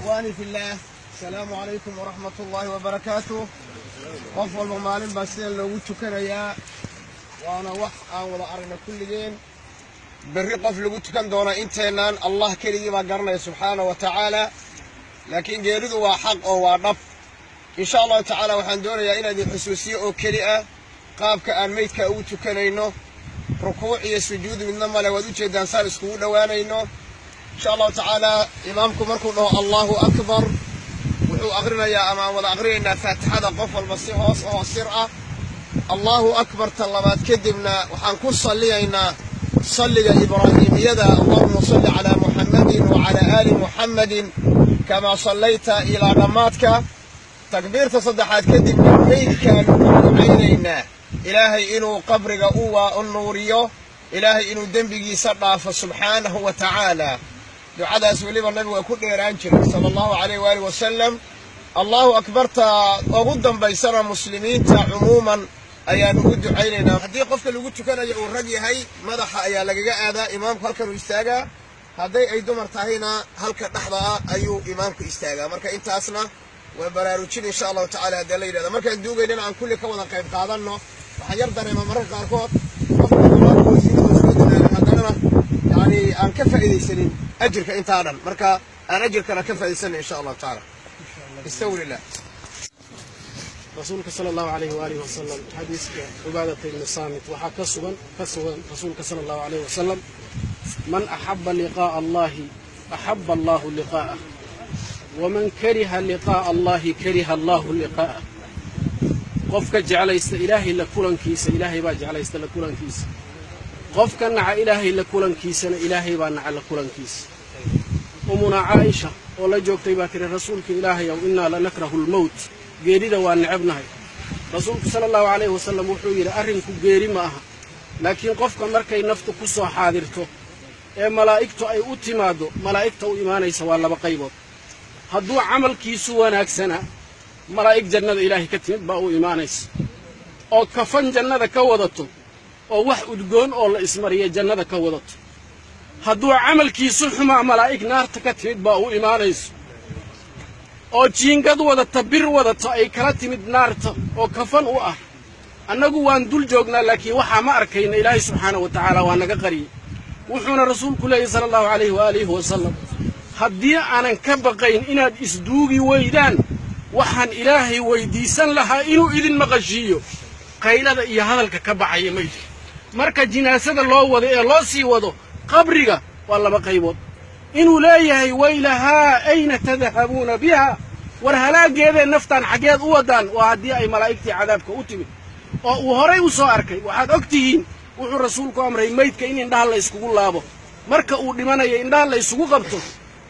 Ikhwaani fillaah, asalaamu calaykum waraxmat ullaahi wabarakaatuh. Qof walba maalin baa sidan loogu tukanayaa, waana wax aan wada aragna kulligeen. Berri qof lagu tukan doona inteennaan Allah keligii baa garanaya, subxaana wa tacaala, laakiin geeridu waa xaq oo waa dhab. Insha Allahu tacaala, waxaan doonayaa inaan idin xusuusiyo oo keli ah qaabka aan meydka ugu tukanayno. Rukuuc iyo sujuud midna male. Waad u jeeddaan saan iskugu dhowaanayno. Insha Allahu tacaala, imaamku markuu dhaho "Allahu akbar", wuxuu aqrinayaa ama aan wada aqrinaynaa Faatixada, qof walba si hoos oo sir ah. Allahu akbarta labaad kadibna waxaan ku salliyaynaa salliga Ibraahimiyada, "Allahuma salli calaa Muxammadin wacalaa aali Muxammadin kamaa sallayta", ilaa dhammaadka. Takbiirta saddexaad kadibna meydkaanu u ducaynaynaa, Ilaahay inuu qabriga u nuuriyo, Ilaahay inuu dembigiisa dhaafo, subxaanahu wa tacaala. Ducadaas weliba Nabigu waa ku dheeraan jiray, sala Allahu calayh waaalih wasalam. Allahu akbarta ugu dambaysana muslimiinta cumuuman ayaanu u ducaynaynaa. Haddii qofka lagu tukanayo uu rag yahay, madaxa ayaa lagaga aadaa, imaamku halkanuu istaagaa. Hadday ay dumar tahayna, halka dhexda ah ayuu imaamku istaagaa. Marka intaasna waa baraarujin, insha Allahu tacala. Haddii la yidhahda markaan duugaynana aan kulli ka wada qayb qaadanno. Waxaan yar dareema mararka qaarkood qofka wasiirada soo dadaala, haddanana yani aan ka faa'iidaysanin ajirka intaa dhan. Marka aan ajirkana ka faa'iidaysanay, insha Allahu tacaala. Istawrillah. Rasuulka sala Allahu alayhi waalihi wasalam, xadiiska Cubaadata ibni Saamit, waxaa ka sugan rasuulka sala Allahu alayhi wasalam: "Man axaba liqaa'a Allahi axaba Allahu liqaa'ah, waman kariha liqaa'a Allahi kariha Allahu liqaa'ah." Qofka jeclaysta Ilaahay la kulankiisa, Ilaahay baa jeclaysta la kulankiisa. Qofka naca Ilaahay la kulankiisana, Ilaahay baa naca la kulankiisa. Umunaa Caaisha oo la joogtay baa tiri: "Rasuulka Ilaahay ow, innaa lanakrahu lmowt, geerida waa necebnahay." Rasuulku sala Allahu calayhi wasalam wuxuu yidhi: "Arrinku geeri ma aha, laakiin qofka markay naftu ku soo xaadirto ee malaa'igtu ay u timaaddo, malaa'igta u imaanaysa waa laba qaybood. Hadduu camalkiisu wanaagsanaa, malaa'ig jannada Ilaahay ka timid baa u imaanaysa oo kafan jannada ka wadato oo wax udgoon oo la ismariya jannada ka wadato. Hadduu camalkiisu xumaa, malaa'ig naarta ka timid baa u imaanayso oo jiingad wadata, bir wadato ay kala timid naarta oo kafan u ah. Annagu waan dul joognaa, laakiin waxaa ma arkayna. Ilaahay subxaana wa tacaala waa naga qariyey." Wuxuuna rasuulku leeyahy, sala Allahu calayhi waaalihi wasalam: "Haddii aanan ka baqayn inaad isduugi weydaan, waxaan Ilaahay weyddiisan lahaa inuu idin maqashiiyo qaylada iyo hadalka ka baxaya maydka marka jinaasada loo wado ee loo sii wado qabriga." Waa laba qaybood inuu leeyahay: "Waylahaa, ayna tadhabuuna biha?" War halaaggeedee, naftaan xaggeed u waddaan? Waa haddii ay malaa'igtii cadaabka u timid oo uu horay u soo arkay. Waxaad og tihiin wuxuu rasuulku amray maydka in indhaha la yskugu laabo marka uu dhimanayo, indhaha la ysugu qabto,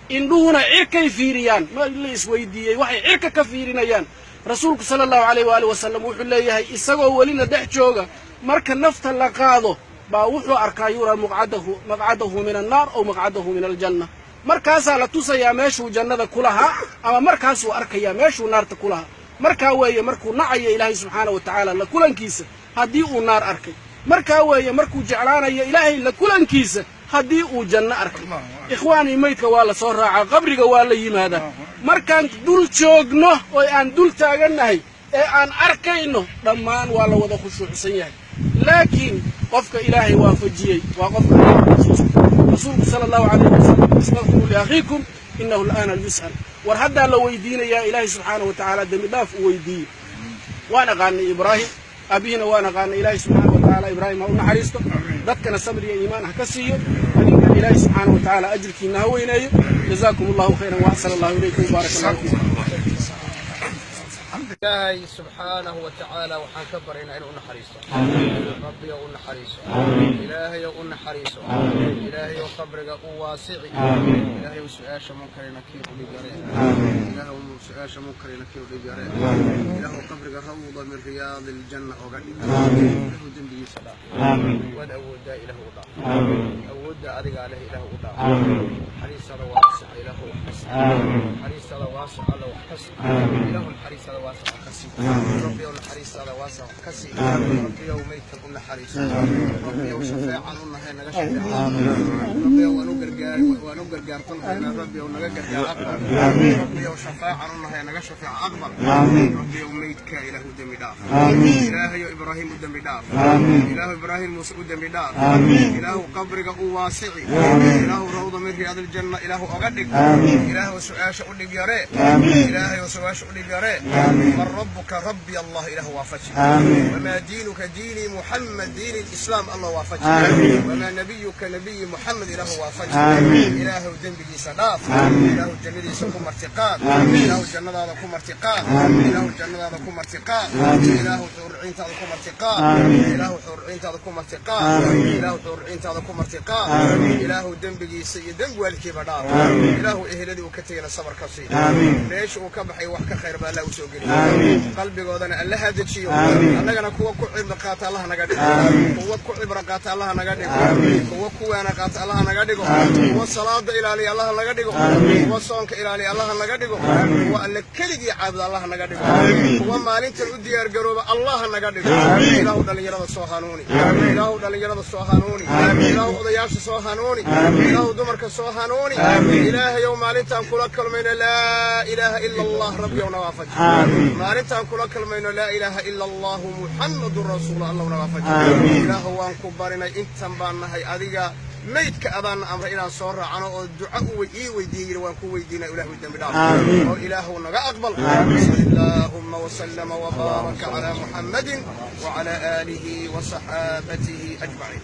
indhuhuna cirkay fiiriyaan. Ma la isweydiiyey waxay cirka ka fiirinayaan? Rasuulku sala Allahu alayh waali wasalam wuxuu leeyahay, isagoo welina dhex jooga marka nafta la qaado baa wuxuu arkaa: "Yuraa muqcadahu, maqcadahu min annaar aw maqcadahu min aljanna." Markaasaa la tusayaa meeshuu jannada ku lahaa, ama markaasuu arkayaa meeshuu naarta ku lahaa. Markaa weeye markuu nacayo Ilaahay subxaana wa tacaala la kulankiisa haddii uu naar arkay. Markaa weeye markuu jeclaanayo Ilaahay la kulankiisa haddii uu janno arkay. Ikhwaanii, maydka waa la soo raacaa, qabriga waa la yimaadaa. Markaan dul joogno oo aan dul taagannahay ee aan arkayno, dhammaan waa la wada khushuucsan yahay, laakiin qofka Ilaahay waafajiyey waa qofka xasuusta. Rasuulku sala Allahu calayhi wasalam: "Istakfiruu liakhiikum, innahu al'aana yus'al." War haddaa la weydiinayaa, Ilaahay subxaana wa tacaala dembi dhaaf u weydiiyey. Waan aqaanay Ibraahim, aabihiina waan aqaanay. Ilaahay subxaana wa tacaala Ibraahim ha u naxariisto, dadkana sabr iyo iimaan ha ka siiyo. Adinkana Ilaahay subxaana wa tacaala ajirkiina ha weyneeyo. Jazaakum Allahu khayran wa axsana Allahu ilaykum, baarak Allahu fiikum. Ilaahay subxaanahu wa tacaala waxaan ka baryaynaa inuu u naxariisto. Rabbiyow, u naxariiso. Ilaahayow, u naxariiso. Ilaahayow, qabriga u waasici. Ilaahayow, su-aasha Munkar iyo Nakiir u dhib yaree. Ilaahow, su-aasha Munkar iyo Nakiir u dhib yaree. Ilaahow, qabriga rawda min riyaadi aljanna oga dhig. Ilaahow, dembigiisa dhaaf. Waad awooddaa, Ilaahu u dhaaf. Awoodda adigaa leh, Ilaahu u dhaaf. Naxariistada waasica, Ilaahu wax ka sii. Naxariistada waasica, Alla wax ka sii. Ilaahu, naxariistada waasica ka sii. gaarsii. Rabbiyow, naxariistaada waasac wax ka sii. Rabbiyow, meydkan u naxariiso. Rabbiyow, shafeecan u nahay, naga shafeeca. Rabbiyow, waan u gargaar, waan u gargaar dalbaynaa. Rabbiyow, naga gargaar, aqbal. Rabbiyow, shafaacan u nahay, naga shafeeca, aqbal. Rabbiyow, meydka Ilaah u dembi dhaaf. Ilaahayow, Ibraahim u dembi dhaaf. Ilaahu, Ibraahim Muuse u dembi dhaaf. Ilaahu, qabriga u waasici. Ilaahu, rawda min riyaad aljanna Ilaahu oga dhig. Ilaahu, su-aasha u dhib yaree. Ilaahayow, su-aasha u dhib yaree. Man rabbuka? Rabbi Allah. Ilaahu waafaji. Wamaa diinuka? Diini Muxamed, diini lislaam. Allah waafaji. Wamaa nabiyuka? Nabiyi Muxamed. Ilaahu waafaji. Ilaahu, dembigiisa dhaaf. Ilaahu, jannadiisa ku martiqaad. Ilaahu, jannadaada ku martiqaad. Ilaahu, jannadaada ku martiqaad. Ilaahu, xuurciintaada ku martiqaad. Ilaahu, xuurciintaada ku martiqaad. Ilaahu, xuurciintaada ku martiqaad. Ilaahu, dembigiisa iyo dembi waalidkiiba dhaaf. Ilaahu, eheladii uu ka tegayna sabar ka sii. Meesha uu ka baxay wax ka khayr ba Allah u soo geliyo. Qalbigoodana Alla ha dejiyo. Annagana kuwa ku cibro qaata Allah naga dhigo. Kuwa ku cibro qaata Allah naga dhigo. Kuwa kuwaana qaata Allah naga dhigo. Kuwa salaada ilaaliya Allah naga dhigo. Kuwa soonka ilaaliya Allah naga dhigo. Kuwa Alle keligii caabuda Allah naga dhigo. Kuwa maalintan u diyaar garooba Allah naga dhigo. Ilaahu, dhallinyarada soo hanuuni. Ilaahu, dhallinyarada soo hanuuni. Ilaahu, odayaasha soo hanuuni. Ilaahu, dumarka soo hanuuni. Ilaahayow, maalintaan kula kalmayno laa ilaaha ila Allah, Rabbiyow na waafaji. Maalintaan kula kalmayno laa ilaaha ila Allahu Muxammadun rasuulu, Allahu na waafaji. Ilaahu, waan ku barinay, intan baan nahay. Adiga maydka adaana amray inaan soo raacano oo duco u ii weydiin yidhi. Waan ku weydiinaa, Ilaahu dembi dhaaf oo Ilaahu naga aqbal. Sal allaahumma wasalama wabaaraka calaa Muxammadin wacala aalihi wasaxaabatihi ajmaciin.